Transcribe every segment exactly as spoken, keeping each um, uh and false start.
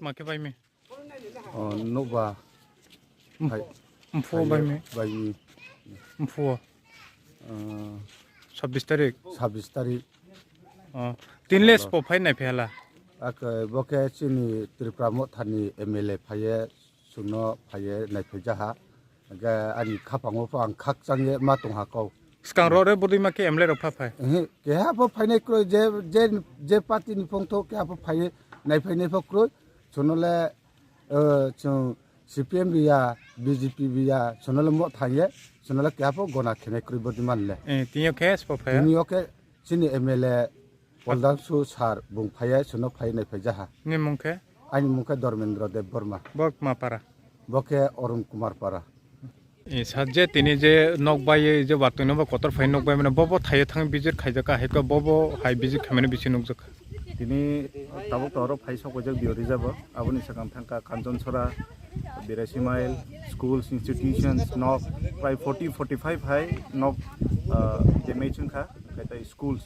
Ma khe bai mi? O, nukba. Mphu-, hai, mphu hai bai mi? Bai mi. Mphu. O. Sabbish tarik? Sabbish tarik. O. Tinles po phai nai phela? Ak, bo khe chini Tripura Mothani M L A phaiye, chwngno phaiye naiphaijaha. Hingkhe ani khapango pho ang khakchangye ma tongha kau. Swkang rok re bwdwi ma khe M L A rok pha phai? Ehe, keha pho phainai kwrwi, je, je, je party ni phongtho keha pho phaiye naiphai nai pho kwrwi. Chwngno le, eh, chwng C P M biya, B J P biya, chwngno le mo thangye, chwngno le keha pho gona khenai kwrwi bwdwi man le. Eh, tini o khe spo phai? Tini o khe chini M L A Poldangshu sir bung phaiye, chwngno phai naiphaijaha. Ni mung khe? Ani mung khe Dharmendra Debbarma. Bo kma para? Bo khe Arun Kumar para. E, sa je tini je nok bai, je watwi no bo kotor phai nok bai mane, bo, bo thaio thang visit khaijak kha, hai khe bo, bo hai visit khaimani bisi nukjak kha. Tini tabuk to oro phai sok ojak Dio Reserve o, aboni sakang thang kha Kanchonsora, Birasi Mile, schools, institutions, nok prai forty, forty-five hai nok, ah, damage wngkha, khai tai schools,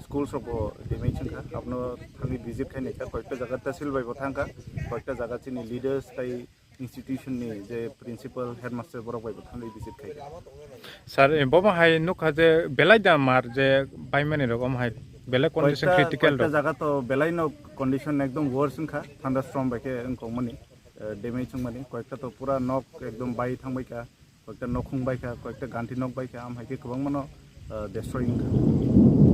schools rok bo damage wngkha, abono thangwi visit khai naikha, koyekta jaga tehsil bai bo thangkha, koyekta jaga chini leaders tai institution ni je principal, headmaster borok bai bo thangwi visit khai. Sir, eh, bo bo hai nukha je belai da mar je baimani rok, omo hai belai condition koyekta, critical koyekta rok. Jaga to belai no condition ekdom worse wngkha, thunderstorm bai khe wngkokmani, eh, damage wngmani, koyekta to pura nok ekdom bai thangbaikha, koyekta nokhung baikha, koyekta ganti nok baikha, am hai khe kwbangma no, eh, destroy wngkha.